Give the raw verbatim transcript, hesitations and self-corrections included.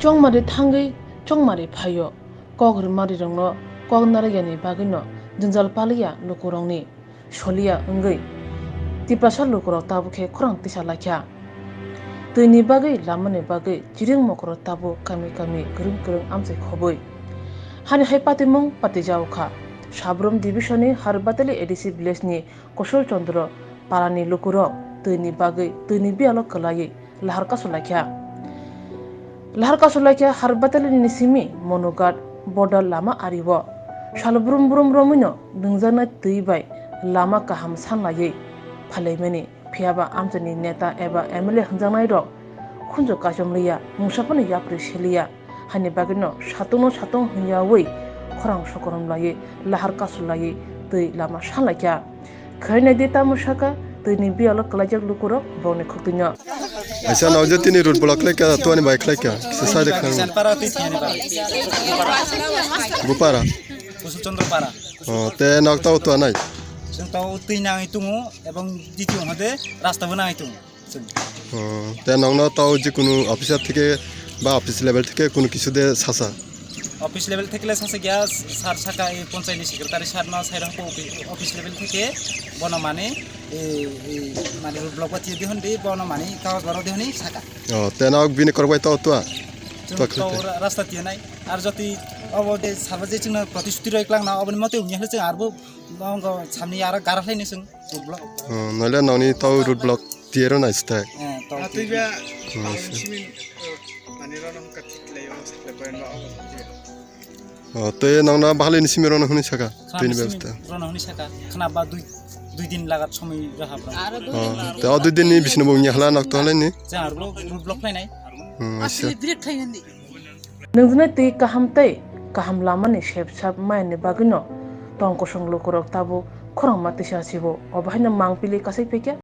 Chongmari thangwi chongmari phaio, kok rwmarirokno kok narwkya ni bagwino jwngjal paliya lukurokni soliya wngwi Tiprasa lukurok tabuk khe khorang tisa laikha. Twini bagwi, lamani bagwi chiring mokorok tabuk kami kami kwrwng kwrwng amchai khobwi. Hani hai patimung patijao kha. Sabrum division ni Harbatali A D C village ni Kosol Chandra parani lukurok twini bagwi twini biyalo kwlaiwi lahar kasu laikha. Lahar kasu laikha Harbatali ni simi Monughat border lama ario. Sal brum brum romwino nwngjaknai twi bai lama kaham sanlaiwi phailaimani, phiyaba amchaini neta eba M L A hwnjaknairok khunju kaichomliya, mungsa phano yapri siliya. Hani bagwino satungno satung hwnyawi khorang sokorom laiwi lahar kasu laiwi twi lama sanlaikha. Khainai di tamo saka, twini biyalo kwlaijak lukurok bongni khuktuino. Aisa, nokjak tini road block khlaikha, tuani bai khlaikha, kisa side kha. Para twi thani ba. Bupara. Kusul Chandra para. Oh, te nok tao tuanai. Chwng tao twi nangwi tungo, ebong diti hode rasta bo nangwi tungo. Hmm, te nokno tao jikunu officer theke ba office level theke kunu kisu de sasa? Office level thekle sasa gya, sir saka, e ponchayni secretary sir no sairang ko office level theke bono mane, e, e, mane road block ba tiyo dihon de, bono mane kagoj baro dihoni saka. Oh, te nok bini korok bai tao tua? Chwng tao ra-, rasta tiyo nai. Ar joti obo de sir ba je chwngno protisthuti roi klangna, oboni mote wngya hwle chwng arbo samni aro gara khlaini chwng. Road block. Hmm, noile nokni tao road block tiyero nai stai. Eh, tao twi ba. Hmm, ahai simi, eh, mani rono hwnka thik lai o, sakle koyan ba obo. Oh, to e nokna bahali ni simi rono hwnwi saka. Khna tini ni simi bebasta. Rono hwnwi saka. Khna ba dui, dui din lagat somoi raha bro. Oh, te o dui din ni bisino bo wngya hala nok to halai ni. Jang road block lai nai. Hmm, aisa. Asli break khai hindi. Nwngjwnai twi kaham tei kaham lamani sepsap mayani bagwino tong kosong lukurok tabuk khorangma tisa sibo. Obo haino mangpili kasai phaikha